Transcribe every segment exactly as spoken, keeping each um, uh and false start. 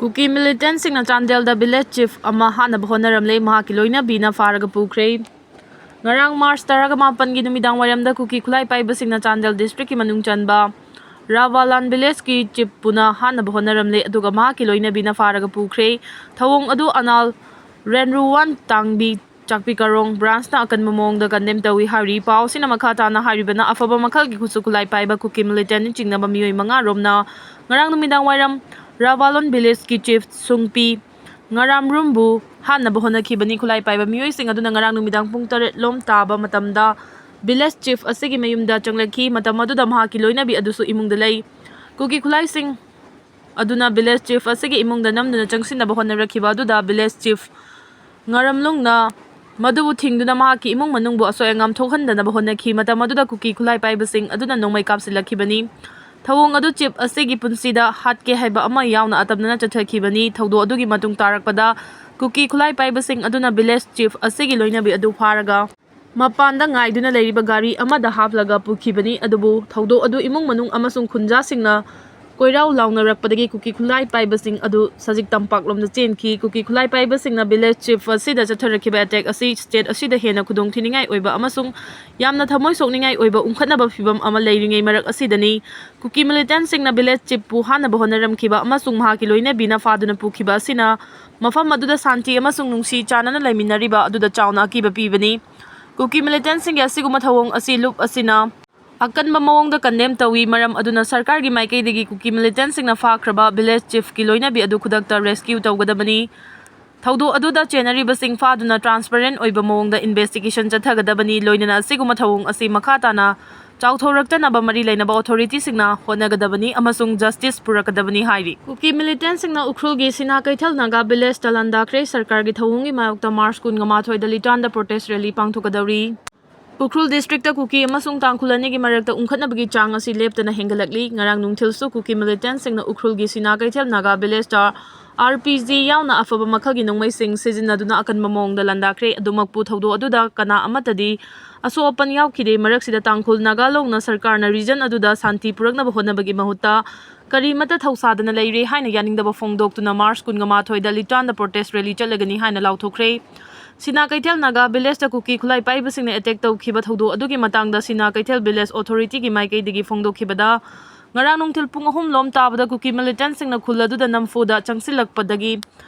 ꯀꯨꯀꯤ ꯃꯤꯂꯤꯇꯦꯟꯁꯤꯡꯅ ꯆꯥꯟꯗꯦꯜꯗ village chief ꯑꯃ ꯍꯥꯠꯅꯕ ꯍꯣꯠꯅꯔꯝꯂꯦ, ꯃꯍꯥꯛꯀꯤ ꯂꯣꯏꯅꯕꯤꯅ ꯐꯥꯔꯒ ꯄꯨꯈ꯭ꯔꯦ꯫ ꯉꯔꯥꯡ ꯃꯥꯔꯆ ꯇꯔꯥꯃꯥꯄꯟꯒꯤ ꯅꯨꯃꯤꯗꯥꯡ ꯋꯥꯏꯔꯝꯗ ꯀꯨꯀꯤ ꯈꯨꯠꯂꯥꯏ ꯄꯥꯏꯕꯁꯤꯡꯅ ꯆꯥꯟꯗꯦꯜ ꯗꯤꯁꯇ꯭ꯔꯤꯛꯀꯤ ꯃꯅꯨꯡ ꯆꯟꯕ ꯔꯥꯚꯥꯂꯥꯟ ꯚꯤꯂꯦꯖꯀꯤ ꯆꯤꯐ ꯄꯨꯅ ꯍꯥꯠꯅꯕ ꯍꯣꯠꯅꯔꯝꯂꯦ, ꯑꯗꯨꯒ ꯃꯍꯥꯛꯀꯤ ꯂꯣꯏꯅꯕꯤꯅ ꯐꯥꯔꯒ ꯄꯨꯈ꯭ꯔꯦ꯫ ꯊꯧꯑꯣꯡ ꯑꯗꯨ ꯑꯅꯥꯜ ꯔꯦꯟꯔꯨꯋꯥꯟ ꯇꯥꯡꯕꯤ ꯆꯥꯛꯄꯤ ꯀꯥꯔꯣꯡ ꯕ꯭ꯔꯥꯟꯁꯅ ꯑꯀꯟꯕ ꯃꯑꯣꯡꯗ ꯀꯟꯗꯦꯝ ꯇꯧꯏ ꯍꯥꯏꯔꯤ꯫ ꯄꯥꯎ ꯑꯁꯤꯅ ꯃꯈꯥ ꯇꯥꯅ ꯍꯥꯏꯔꯤꯕꯅ, ꯑꯐꯕ ꯃꯈꯜꯒꯤ ꯈꯨꯠꯁꯨ ꯈꯨꯠꯂꯥꯏ ꯄꯥꯏꯕ ꯀꯨꯀꯤ ꯃꯤꯂꯤꯇꯦꯟꯅ ꯆꯤꯡꯅꯕ ꯃꯤꯑꯣꯏ ꯃꯉꯥ ꯔꯣꯝꯅ ꯉꯔꯥꯡ ꯅꯨꯃꯤꯗꯥꯡ ꯋꯥꯏꯔꯝ ꯔꯥꯚꯥꯂꯣꯟ ꯚꯤꯂꯦꯖꯀꯤ ꯆꯤꯐ ꯁꯨꯡꯄꯤ ꯉꯔꯥꯝꯔꯨꯝꯕꯨ ꯍꯥꯠꯅꯕ ꯍꯣꯠꯅꯈꯤꯕꯅꯤ꯫ ꯈꯨꯠꯂꯥꯏ ꯄꯥꯏꯕ ꯃꯤꯑꯣꯏꯁꯤꯡ ꯑꯗꯨꯅ ꯉꯔꯥꯡ ꯅꯨꯃꯤꯗꯥꯡ ꯄꯨꯡ ꯇꯔꯦꯠ ꯂꯣꯝ ꯇꯥꯕ ꯃꯇꯝꯗ ꯚꯤꯂꯦꯖ ꯆꯤꯐ ꯑꯁꯤꯒꯤ ꯃꯌꯨꯝꯗ ꯆꯪꯂꯛꯈꯤ꯫ ꯃꯇꯝ ꯑꯗꯨꯗ ꯃꯍꯥꯛꯀꯤ ꯂꯣꯏꯅꯕꯤ ꯑꯗꯨꯁꯨ ꯏꯃꯨꯡꯗ ꯂꯩ꯫ ꯀꯨꯀꯤ ꯈꯨꯠꯂꯥꯏꯁꯤꯡ ꯑꯗꯨꯅ ꯚꯤꯂꯦꯖ ꯆꯤꯐ ꯑꯁꯤꯒꯤ ꯏꯃꯨꯡꯗ ꯅꯝꯗꯨꯅ ꯆꯪꯁꯤꯟꯅꯕ ꯍꯣꯠꯅꯔꯛꯈꯤꯕ ꯑꯗꯨꯗ ꯚꯤꯂꯦꯖ ꯆꯤꯐ ꯉꯥꯔꯝꯂꯨꯡꯅ ꯃꯗꯨꯕꯨ ꯊꯤꯡꯗꯨꯅ ꯃꯍꯥꯛꯀꯤ ꯏꯃꯨꯡ ꯃꯅꯨꯡꯕꯨ ꯑꯁꯣꯏ ꯑꯉꯥꯝ ꯊꯣꯛꯍꯟꯗꯅꯕ ꯍꯣꯠꯅꯈꯤ꯫ ꯃꯇꯝ ꯑꯗꯨꯗ ꯀꯨꯀꯤ ꯈꯨꯠꯂꯥꯏ ꯄꯥꯏꯕꯁꯤꯡ ꯑꯗꯨꯅ ꯅꯣꯡꯃꯩ ꯀꯥꯞꯁꯤꯜꯂꯛꯈꯤꯕꯅꯤ꯫ ꯊꯧꯑꯣꯡ ꯑꯗꯨ ꯆꯤꯐ ꯑꯁꯤꯒꯤ ꯄꯨꯟꯁꯤꯗ ꯍꯥꯠꯀꯦ ꯍꯥꯏꯕ ꯑꯃ ꯌꯥꯎꯅ ꯑꯇꯝꯅꯅ ꯆꯠꯊꯈꯤꯕꯅꯤ꯫ ꯊꯧꯗꯣꯛ ꯑꯗꯨꯒꯤ ꯃꯇꯨꯡ ꯇꯥꯔꯛꯄꯗ ꯀꯨꯀꯤ ꯈꯨꯠꯂꯥꯏ ꯄꯥꯏꯕꯁꯤꯡ ꯑꯗꯨꯅ ꯚꯤꯂꯦꯖ ꯆꯤꯐ ꯑꯁꯤꯒꯤ ꯂꯣꯏꯅꯕꯤ ꯑꯗꯨ ꯐꯥꯔꯒ ꯃꯄꯥꯟꯗ ꯉꯥꯏꯗꯨꯅ ꯂꯩꯔꯤꯕ ꯒꯥꯔꯤ ꯑꯃꯗ ꯍꯥꯞꯂꯒ ꯄꯨꯈꯤꯕꯅꯤ꯫ ꯑꯗꯨꯕꯨ ꯊꯧꯗꯣꯛ ꯑꯗꯨ ꯏꯃꯨꯡ ꯃꯅꯨꯡ ꯑꯃꯁꯨꯡ ꯈꯨꯟꯖꯥꯁꯤꯡꯅ ꯀꯣꯏꯔꯥꯎ ꯂꯥꯎꯅꯔꯛꯄꯗꯒꯤ ꯀꯨꯀꯤ ꯈꯨꯠꯂꯥꯏ ꯄꯥꯏꯕꯁꯤꯡ ꯑꯗꯨ ꯁꯖꯤꯛ ꯇꯝꯄꯥꯛꯂꯣꯝꯗ ꯆꯦꯟꯈꯤ꯫ ꯀꯨꯀꯤ ꯈꯨꯠꯂꯥꯏ ꯄꯥꯏꯕꯁꯤꯡꯅ ꯚꯤꯂꯦꯖ ꯆꯤꯐ ꯑꯁꯤꯗ ꯆꯠꯊꯔꯛꯈꯤꯕ ꯑꯦꯇꯦꯛ ꯑꯁꯤ ꯁ꯭ꯇꯦꯠ ꯑꯁꯤꯗ ꯍꯦꯟꯅ ꯈꯨꯗꯣꯡꯊꯤꯅꯤꯡꯉꯥꯏ ꯑꯣꯏꯕ ꯑꯃꯁꯨꯡ ꯌꯥꯝꯅ ꯊꯃꯣꯏ ꯁꯣꯛꯅꯤꯡꯉꯥꯏ ꯑꯣꯏꯕ ꯎꯪꯈꯠꯅꯕ ꯐꯤꯚꯝ ꯑꯃ ꯂꯩꯔꯤꯉꯩ ꯃꯔꯛ ꯑꯁꯤꯗꯅꯤ꯫ ꯀꯨꯀꯤ ꯃꯤꯂꯤꯇꯦꯟꯁꯤꯡꯅ ꯚꯤꯂꯦꯖ ꯆꯤꯐꯄꯨ ꯍꯥꯠꯅꯕ ꯍꯣꯠꯅꯔꯝꯈꯤꯕ ꯑꯃꯁꯨꯡ ꯃꯍꯥꯛꯀꯤ ꯂꯣꯏꯅꯕꯤꯅ ꯐꯥꯗꯨꯅ ꯄꯨꯈꯤꯕ ꯑꯁꯤꯅ ꯃꯐꯝ ꯑꯗꯨꯗ ꯁꯥꯟꯇꯤ ꯑꯃꯁꯨꯡ ꯅꯨꯡꯁꯤ ꯆꯥꯟꯅꯅ ꯂꯩꯃꯤꯟꯅꯔꯤꯕ ꯑꯗꯨꯗ ꯆꯥꯎꯅ ꯑꯀꯤꯕ ꯄꯤꯕꯅꯤ꯫ ꯀꯨꯀꯤ ꯃꯤꯂꯤꯇꯦꯟꯁꯤꯡꯒꯤ ꯑꯁꯤꯒꯨꯝꯕ ꯊꯧꯑꯣꯡ ꯑꯁꯤ ꯂꯨꯞ ꯑꯁꯤꯅ ꯑꯀꯟꯕ ꯃꯑꯣꯡꯗ ꯀꯟꯗꯦꯝ ꯇꯧꯏ, ꯃꯔꯝ ꯑꯗꯨꯅ ꯁꯔꯀꯥꯔꯒꯤ ꯃꯥꯏꯀꯩꯗꯒꯤ ꯀꯨꯀꯤ ꯃꯤꯂꯤꯇꯦꯟꯁꯤꯡꯅ ꯐꯥꯈ꯭ꯔꯕ ꯚꯤꯂꯦꯖ ꯆꯤꯐꯀꯤ ꯂꯣꯏꯅꯕꯤ ꯑꯗꯨ ꯈꯨꯗꯛꯇ ꯔꯦꯁꯀ꯭ꯌꯨ ꯇꯧꯒꯗꯕꯅꯤ꯫ ꯊꯧꯗꯣꯛ ꯑꯗꯨꯗ ꯆꯦꯟꯅꯔꯤꯕꯁꯤꯡ ꯐꯥꯗꯨꯅ ꯇ꯭ꯔꯥꯟꯁꯄꯔꯦꯟ ꯑꯣꯏꯕ ꯃꯑꯣꯡꯗ ꯏꯟꯚꯦꯁꯇꯤꯒꯦꯁꯟ ꯆꯠꯊꯒꯗꯕꯅꯤ, ꯂꯣꯏꯅꯅ ꯑꯁꯤꯒꯨꯝꯕ ꯊꯧꯑꯣꯡ ꯑꯁꯤ ꯃꯈꯥ ꯇꯥꯅ ꯆꯥꯎꯊꯣꯔꯛꯇꯅꯕ ꯃꯔꯤ ꯂꯩꯅꯕ ꯑꯣꯊꯣꯔꯤꯇꯤꯁꯤꯡꯅ ꯍꯣꯠꯅꯒꯗꯕꯅꯤ ꯑꯃꯁꯨꯡ ꯖꯁꯇꯤꯁ ꯄꯨꯔꯛꯀꯗꯕꯅꯤ ꯍꯥꯏꯔꯤ꯫ ꯀꯨꯀꯤ ꯃꯤꯂꯤꯇꯦꯟꯁꯤꯡꯅ ꯎꯈ꯭ꯔꯨꯜꯒꯤ ꯁꯤꯅꯥ ꯀꯩꯊꯦꯜ ꯅꯥꯒꯥ ꯚꯤꯂꯦꯖꯇ ꯂꯥꯟꯗꯥꯈ꯭ꯔꯦ꯫ ꯁꯔꯀꯥꯔꯒꯤ ꯊꯧꯑꯣꯡꯒꯤ ꯃꯥꯌꯣꯛꯇ ꯃꯥꯔꯆ ꯀꯨꯟꯒ ꯃꯥꯊꯣꯏꯗ ꯂꯤꯇꯥꯟꯗ ꯄ꯭ꯔꯣꯇꯦꯁ ꯔꯦꯂꯤ ꯄꯥꯡꯊꯣꯛꯀꯗꯧꯔꯤ꯫ ꯎꯈ꯭ꯔꯨꯜ ꯗꯤꯁꯇ꯭ꯔꯤꯛꯇ ꯀꯨꯀꯤ ꯑꯃꯁꯨꯡ ꯇꯥꯡꯈꯨꯜ ꯑꯅꯤꯒꯤ ꯃꯔꯛꯇ ꯎꯪꯈꯠꯅꯕꯒꯤ ꯆꯥꯡ ꯑꯁꯤ ꯂꯦꯞꯇꯅ ꯍꯦꯟꯒꯠꯂꯛꯂꯤ꯫ ꯉꯔꯥꯡ ꯅꯨꯡꯊꯤꯜꯁꯨ ꯀꯨꯀꯤ ꯃꯤꯂꯤꯇꯦꯟꯁꯤꯡꯅ ꯎꯈ꯭ꯔꯨꯜꯒꯤ ꯁꯤꯅꯥ ꯀꯩꯊꯦꯜ ꯅꯥꯒꯥ ꯚꯤꯂꯦꯖꯇ ꯑꯥꯔ ꯄꯤ ꯖꯤ ꯌꯥꯎꯅ ꯑꯐꯕ ꯃꯈꯜꯒꯤ ꯅꯣꯡꯃꯩꯁꯤꯡ ꯁꯤꯖꯤꯟꯅꯗꯨꯅ ꯑꯀꯟꯕ ꯃꯑꯣꯡꯗ ꯂꯥꯟꯗꯥꯈ꯭ꯔꯦ꯫ ꯑꯗꯨꯃꯛꯄꯨ ꯊꯧꯗꯣꯛ ꯑꯗꯨꯗ ꯀꯅꯥ ꯑꯃꯠꯇꯗꯤ ꯑꯁꯣꯛ ꯑꯄꯟ ꯌꯥꯎꯈꯤꯗꯦ꯫ ꯃꯔꯛꯁꯤꯗ ꯇꯥꯡꯈꯨꯜ ꯅꯥꯒꯥ ꯂꯣꯡꯅ ꯁꯔꯀꯥꯔꯅ ꯔꯤꯖꯟ ꯑꯗꯨꯗ ꯁꯥꯟꯇꯤ ꯄꯨꯔꯛꯅꯕ ꯍꯣꯠꯅꯕꯒꯤ ꯃꯍꯨꯠꯇ ꯀꯔꯤꯃꯠꯇ ꯊꯧꯁꯥꯗꯅ ꯂꯩꯔꯦ ꯍꯥꯏꯅ ꯌꯥꯅꯤꯡꯗꯕ ꯐꯣꯡꯗꯣꯛꯇꯨꯅ March ꯀꯨꯟꯒ ꯃꯥꯊꯣꯏꯗ ꯂꯤꯇꯥꯟꯗ protest rally ꯆꯠꯂꯒꯅꯤ ꯍꯥꯏꯅ ꯂꯥꯎꯊꯣꯛꯈ꯭ꯔꯦ꯫ ꯁꯤꯅꯥ ꯀꯩꯊꯦꯜ ꯅꯥꯒꯥ villageꯇ ꯀꯨꯀꯤ ꯈꯨꯠꯂꯥꯏ ꯄꯥꯏꯕꯁꯤꯡꯅ attack ꯇꯧꯈꯤꯕ ꯊꯧꯗꯣꯛ ꯑꯗꯨꯒꯤ ꯃꯇꯥꯡꯗ ꯁꯤꯅꯥ ꯀꯩꯊꯦꯜ village authorityꯒꯤ ꯃꯥꯏꯀꯩꯗꯒꯤ ꯐꯣꯡꯗꯣꯛꯈꯤꯕꯗ, ꯉꯔꯥꯡ ꯅꯨꯡꯊꯤꯜ ꯄꯨꯡ ꯑꯍꯨꯝ ꯂꯣꯝ ꯇꯥꯕꯗ ꯀꯨꯀꯤ militantꯁꯤꯡꯅ ꯈꯨꯜ ꯑꯗꯨꯗ ꯅꯝꯐꯨꯗ ꯆꯪꯁꯤꯜꯂꯛꯄꯗꯒꯤ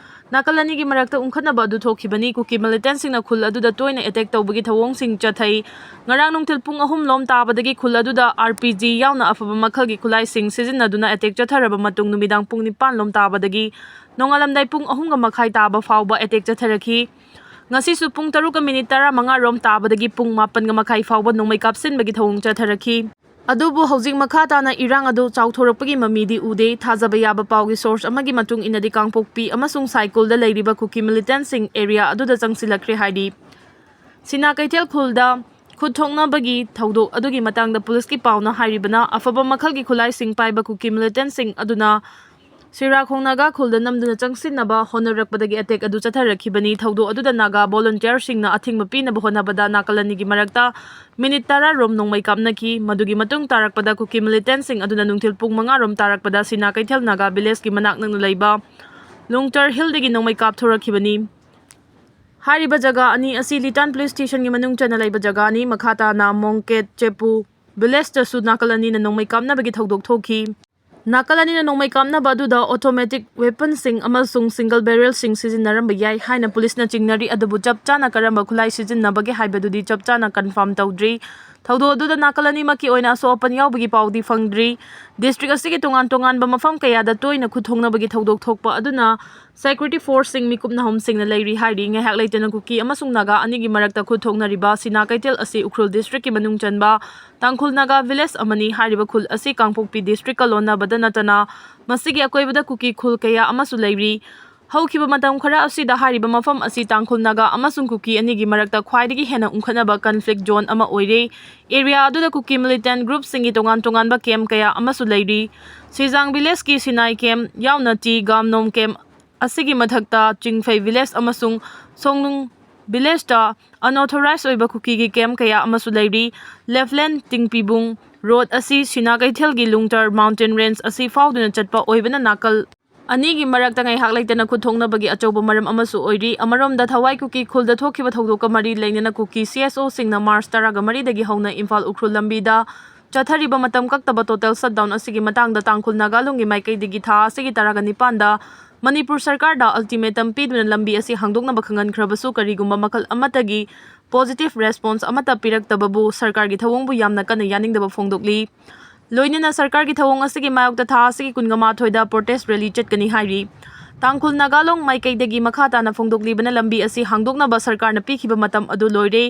ꯅꯥꯀꯜ ꯑꯅꯤꯒꯤ ꯃꯔꯛꯇ ꯎꯪꯈꯠꯅꯕ ꯑꯗꯨ ꯊꯣꯛꯈꯤꯕꯅꯤ꯫ ꯀꯨꯀꯤ militantꯁꯤꯡꯅ ꯈꯨꯜ ꯑꯗꯨꯗ ꯇꯣꯏꯅ attack ꯇꯧꯕꯒꯤ ꯊꯧꯑꯣꯡꯁꯤꯡ ꯆꯠꯊꯩ꯫ ꯉꯔꯥꯡ ꯅꯨꯡꯊꯤꯜ ꯄꯨꯡ ꯑꯍꯨꯝ ꯂꯣꯝ ꯇꯥꯕꯗꯒꯤ ꯈꯨꯜ ꯑꯗꯨꯗ RPG ꯌꯥꯎꯅ ꯑꯐꯕ ꯃꯈꯜꯒꯤ ꯈꯨꯠꯂꯥꯏꯁꯤꯡ ꯁꯤꯖꯤꯟꯅꯗꯨꯅ attack ꯆꯠꯊꯔꯕ ꯃꯇꯨꯡ, ꯅꯨꯃꯤꯗꯥꯡ ꯄꯨꯡ ꯅꯤꯄꯥꯟ ꯂꯣꯝ ꯇꯥꯕꯗꯒꯤ ꯅꯣꯡꯉꯥꯜꯂꯝꯗꯥꯏ ꯄꯨꯡ ꯑꯍꯨꯝꯒ ꯃꯈꯥꯏ ꯇꯥꯕ ꯐꯥꯎꯕ attack ꯆꯠꯊꯔꯛꯈꯤ꯫ ꯉꯁꯤꯁꯨ ꯄꯨꯡ ꯇꯔꯨꯛꯀ ꯃꯤꯅꯤꯠ ꯇꯔꯥꯃꯉꯥ ꯔꯣꯝ ꯇꯥꯕꯗꯒꯤ ꯄꯨꯡ ꯃꯥꯄꯟꯒ ꯃꯈꯥꯏ ꯐꯥꯎꯕ ꯅꯣꯡꯃꯩ ꯀꯥꯞꯁꯤꯟꯕꯒꯤ ꯊꯧꯑꯣꯡ ꯆꯠꯊꯔꯛꯈꯤ꯫ ꯑꯗꯨꯕꯨ ꯍꯧꯖꯤꯛ ꯃꯈꯥ ꯇꯥꯅ ꯏꯔꯥꯡ ꯑꯗꯨ ꯆꯥꯎꯊꯣꯔꯛꯄꯒꯤ ꯃꯃꯤꯗꯤ ꯎꯗꯦ꯫ ꯊꯥꯖꯕ ꯌꯥꯕ ꯄꯥꯎꯒꯤ source ꯑꯃꯒꯤ ꯃꯇꯨꯡ ꯏꯟꯅꯗꯤ, ꯀꯥꯡꯄꯣꯛꯄꯤ ꯑꯃꯁꯨꯡ ꯁꯥꯏꯀꯨꯜꯗ ꯂꯩꯔꯤꯕ ꯀꯨꯀꯤ militantꯁꯤꯡ area ꯑꯗꯨꯗ ꯆꯪꯁꯤꯜꯂꯛꯈ꯭ꯔꯦ ꯍꯥꯏꯔꯤ꯫ ꯁꯤꯅꯥ ꯀꯩꯊꯦꯜ ꯈꯨꯜꯗ ꯈꯨꯠ ꯊꯣꯛꯅꯕꯒꯤ ꯊꯧꯗꯣꯛ ꯑꯗꯨꯒꯤ ꯃꯇꯥꯡꯗ policeꯀꯤ ꯄꯥꯎꯅ ꯍꯥꯏꯔꯤꯕꯅ, ꯑꯐꯕ ꯃꯈꯜꯒꯤ ꯈꯨꯠꯂꯥꯏꯁꯤꯡ ꯄꯥꯏꯕ ꯀꯨꯀꯤ militantꯁꯤꯡ ꯑꯗꯨꯅ ꯁꯤꯔꯥꯈꯣꯡ ꯅꯥꯒꯥ ꯈꯨꯜꯗ ꯅꯝꯗꯨꯅ ꯆꯪꯁꯤꯟꯅꯕ ꯍꯣꯠꯅꯔꯛꯄꯗꯒꯤ attack ꯑꯗꯨ ꯆꯠꯊꯔꯛꯈꯤꯕꯅꯤ꯫ ꯊꯧꯗꯣꯛ ꯑꯗꯨꯗ ꯅꯥꯒꯥ volunteerꯁꯤꯡꯅ ꯑꯊꯤꯡꯕ ꯄꯤꯅꯕ ꯍꯣꯠꯅꯕꯗ ꯅꯥꯀꯜ ꯑꯅꯤꯒꯤ ꯃꯔꯛꯇ ꯃꯤꯅꯤꯠ ꯇꯔꯥ ꯔꯣꯝ ꯅꯣꯡꯃꯩ ꯀꯥꯞꯅꯈꯤ꯫ ꯃꯗꯨꯒꯤ ꯃꯇꯨꯡ ꯇꯥꯔꯛꯄꯗ ꯀꯨꯀꯤ militantꯁꯤꯡ ꯑꯗꯨꯅ ꯅꯨꯡꯊꯤꯜ ꯄꯨꯡ ꯃꯉꯥ ꯔꯣꯝ ꯇꯥꯔꯛꯄꯗ ꯁꯤꯅꯥ ꯀꯩꯊꯦꯜ ꯅꯥꯒꯥ villageꯀꯤ ꯃꯅꯥꯛ ꯅꯛꯅ ꯂꯩꯕ ꯂꯨꯡꯇꯔ hillꯗꯒꯤ ꯅꯣꯡꯃꯩ ꯀꯥꯞꯊꯣꯔꯛꯈꯤꯕꯅꯤ꯫ ꯍꯥꯏꯔꯤꯕ ꯖꯒꯥ ꯑꯅꯤ ꯑꯁꯤ ꯂꯤꯇꯥꯟ police stationꯒꯤ ꯃꯅꯨꯡ ꯆꯟꯅ ꯂꯩꯕ ꯖꯒꯥꯅꯤ꯫ ꯃꯈꯥ ꯇꯥꯅ ꯃꯣꯡꯀꯦꯠ ꯆꯦꯄꯨ villageꯇꯁꯨ ꯅꯥꯀꯜ ꯑꯅꯤꯅ ꯅꯣꯡꯃꯩ ꯀꯥꯞꯅꯕꯒꯤ ꯊꯧꯗꯣꯛ ꯊꯣꯛꯈꯤ꯫ ꯅꯥꯀꯜ ꯑꯅꯤꯅ ꯅꯣꯡꯃꯩ ꯀꯥꯞꯅꯕ ꯑꯗꯨꯗ automatic weaponꯁꯤꯡ ꯑꯃꯁꯨꯡ single barrelꯁꯤꯡ ꯁꯤꯖꯤꯟꯅꯔꯝꯕ ꯌꯥꯏ ꯍꯥꯏꯅ policeꯅ ꯆꯤꯡꯅꯔꯤ, ꯑꯗꯨꯕꯨ ꯆꯞ ꯆꯥꯅ ꯀꯔꯝꯕ ꯈꯨꯠꯂꯥꯏ ꯁꯤꯖꯤꯟꯅꯕꯒꯦ ꯍꯥꯏꯕꯗꯨꯗꯤ ꯆꯞ ꯆꯥꯅ confirm ꯇꯧꯗ꯭ꯔꯤ꯫ ꯊꯧꯗꯣꯛ ꯑꯗꯨꯗ ꯅꯥꯀꯜ ꯑꯅꯤꯃꯛꯀꯤ ꯑꯣꯏꯅ ꯑꯁꯣꯛ ꯑꯄꯟ ꯌꯥꯎꯕꯒꯤ ꯄꯥꯎꯗꯤ ꯐꯪꯗ꯭ꯔꯤ꯫ District ꯑꯁꯤꯒꯤ ꯇꯣꯉꯥꯟ ꯇꯣꯉꯥꯟꯕ ꯃꯐꯝ ꯀꯌꯥꯗ ꯇꯣꯏꯅ ꯈꯨꯠ ꯊꯣꯛꯅꯕꯒꯤ ꯊꯧꯗꯣꯛ ꯊꯣꯛꯄ ꯑꯗꯨꯅ security forceꯁꯤꯡ ꯃꯤꯀꯨꯞ ꯅꯥꯍꯨꯝꯁꯤꯡꯅ ꯂꯩꯔꯤ ꯍꯥꯏꯔꯤ꯫ ꯉꯥꯏꯍꯥꯛ ꯂꯩꯇꯅ ꯀꯨꯀꯤ ꯑꯃꯁꯨꯡ ꯅꯥꯒꯥ ꯑꯅꯤꯒꯤ ꯃꯔꯛꯇ ꯈꯨꯠ ꯊꯣꯛꯅꯔꯤꯕ ꯁꯤꯅꯥ ꯀꯩꯊꯦꯜ ꯑꯁꯤ ꯎꯈ꯭ꯔꯨꯜ districtꯀꯤ ꯃꯅꯨꯡ ꯆꯟꯕ ꯇꯥꯡꯈꯨꯜ ꯅꯥꯒꯥ village ꯑꯃꯅꯤ꯫ ꯍꯥꯏꯔꯤꯕ ꯈꯨꯜ ꯑꯁꯤ ꯀꯥꯡꯄꯣꯛꯄꯤ districtꯀ ꯂꯣꯟꯅꯕꯗ ꯅꯠꯇꯅ ꯃꯁꯤꯒꯤ ꯑꯀꯣꯏꯕꯗ ꯀꯨꯀꯤ ꯈꯨꯜ ꯀꯌꯥ ꯑꯃꯁꯨ ꯂꯩꯔꯤ꯫ ꯍꯧꯈꯤꯕ ꯃꯇꯝ ꯈꯔ ꯑꯁꯤꯗ ꯍꯥꯏꯔꯤꯕ ꯃꯐꯝ ꯑꯁꯤ ꯇꯥꯡꯈꯨꯜ ꯅꯥꯒꯥ ꯑꯃꯁꯨꯡ ꯀꯨꯀꯤ ꯑꯅꯤꯒꯤ ꯃꯔꯛꯇ ꯈ꯭ꯋꯥꯏꯗꯒꯤ ꯍꯦꯟꯅ ꯎꯪꯈꯠꯅꯕ conflict zone ꯑꯃ ꯑꯣꯏꯔꯦ꯫ Area ꯑꯗꯨꯗ ꯀꯨꯀꯤ militant groupꯁꯤꯡꯒꯤ ꯇꯣꯉꯥꯟ ꯇꯣꯉꯥꯟꯕ camp ꯀꯌꯥ ꯑꯃꯁꯨ ꯂꯩꯔꯤ꯫ ꯁꯤꯖꯥꯡ villageꯀꯤ ꯁꯤꯅꯥꯏ camp ꯌꯥꯎꯅ ꯇꯤ ꯒꯥꯝꯅꯣꯝ camp ꯑꯁꯤꯒꯤ ꯃꯊꯛꯇ ꯆꯤꯡꯐꯩ village ꯑꯃꯁꯨꯡ ꯁꯣꯡꯅꯨꯡ villageꯇ unauthorized ꯑꯣꯏꯕ ꯀꯨꯀꯤꯒꯤ camp ꯀꯌꯥ ꯑꯃꯁꯨ ꯂꯩꯔꯤ꯫ Lieutenant ꯇꯤꯡꯄꯤꯕꯨꯡ ꯔꯣꯗ ꯑꯁꯤ ꯁꯤꯅꯥ ꯀꯩꯊꯦꯜꯒꯤ ꯂꯨꯡꯇꯔ ꯃꯥꯎꯟꯇꯦꯟ ꯔꯦꯟꯖ ꯑꯁꯤ ꯐꯥꯎꯗꯨꯅ ꯆꯠꯄ ꯑꯣꯏꯕꯅ ꯅꯥꯀꯜ ꯑꯅꯤꯒꯤ ꯃꯔꯛꯇ ꯉꯥꯏꯍꯥꯛ ꯂꯩꯇꯅ ꯈꯨꯠ ꯊꯣꯛꯅꯕꯒꯤ ꯑꯆꯧꯕ ꯃꯔꯝ ꯑꯃꯁꯨ ꯑꯣꯏꯔꯤ꯫ ꯑꯃꯔꯣꯝꯗ ꯊꯋꯥꯏ ꯀꯨꯀꯤ ꯈꯨꯜꯗ ꯊꯣꯛꯈꯤꯕ ꯊꯧꯗꯣꯛꯀ ꯃꯔꯤ ꯂꯩꯅꯅ ꯀꯨꯀꯤ ꯁꯤ ꯑꯦꯁ ꯑꯣꯁꯤꯡꯅ ꯃꯥꯔꯆ ꯇꯔꯥꯒ ꯃꯔꯤꯗꯒꯤ ꯍꯧꯅ ꯏꯝꯐꯥꯜ ꯎꯈ꯭ꯔꯨꯜ ꯂꯝꯕꯤꯗ ꯆꯠꯊꯔꯤꯕ ꯃꯇꯝ ꯀꯛꯇꯕ ꯇꯣꯇꯦꯜ ꯁꯠꯗꯥꯎꯟ ꯑꯁꯤꯒꯤ ꯃꯇꯥꯡꯗ ꯇꯥꯡꯈꯨꯜ ꯅꯥꯒꯥꯂꯣꯡꯒꯤ ꯃꯥꯏꯀꯩꯗꯒꯤ ꯊꯥ ꯑꯁꯤꯒꯤ ꯇꯔꯥꯒ ꯅꯤꯄꯥꯟꯗ ꯃꯅꯤꯄꯨꯔ ꯁꯔꯀꯥꯔꯗ ꯑꯜꯇꯤꯃꯦꯇꯝ ꯄꯤꯗꯨꯅ ꯂꯝꯕꯤ ꯑꯁꯤ ꯍꯥꯡꯗꯣꯛꯅꯕ ꯈꯪꯍꯟꯈ꯭ꯔꯕꯁꯨ ꯀꯔꯤꯒꯨꯝꯕ ꯃꯈꯜ ꯑꯃꯠꯇꯒꯤ ꯄꯣꯖꯤꯇꯤꯚ ꯔꯦꯁꯄꯣꯟꯁ ꯑꯃꯠꯇ ꯄꯤꯔꯛꯇꯕꯕꯨ ꯁꯔꯀꯥꯔꯒꯤ ꯊꯧꯑꯣꯡꯕꯨ ꯌꯥꯝꯅ ꯀꯟꯅ ꯌꯥꯅꯤꯡꯗꯕ ꯐꯣꯡꯗꯣꯛꯂꯤ꯫ ꯂꯣꯏꯅꯅ ꯁꯔꯀꯥꯔꯒꯤ ꯊꯧꯑꯣꯡ ꯑꯁꯤꯒꯤ ꯃꯥꯌꯣꯛꯇ ꯊꯥ ꯑꯁꯤꯒꯤ ꯀꯨꯟꯃꯥꯊꯣꯏꯗ ꯄ꯭ꯔꯣꯇꯦꯁ ꯔꯦꯂꯤ ꯆꯠꯀꯅꯤ ꯍꯥꯏꯔꯤ꯫ ꯇꯥꯡꯈꯨꯜ ꯅꯥꯒꯥꯂꯣꯡ ꯃꯥꯏꯀꯩꯗꯒꯤ ꯃꯈꯥ ꯇꯥꯅ ꯐꯣꯡꯗꯣꯛꯂꯤꯕꯅ ꯂꯝꯕꯤ ꯑꯁꯤ ꯍꯥꯡꯗꯣꯛꯅꯕ ꯁꯔꯀꯥꯔꯅ ꯄꯤꯈꯤꯕ ꯃꯇꯝ ꯑꯗꯨ ꯂꯣꯏꯔꯦ꯫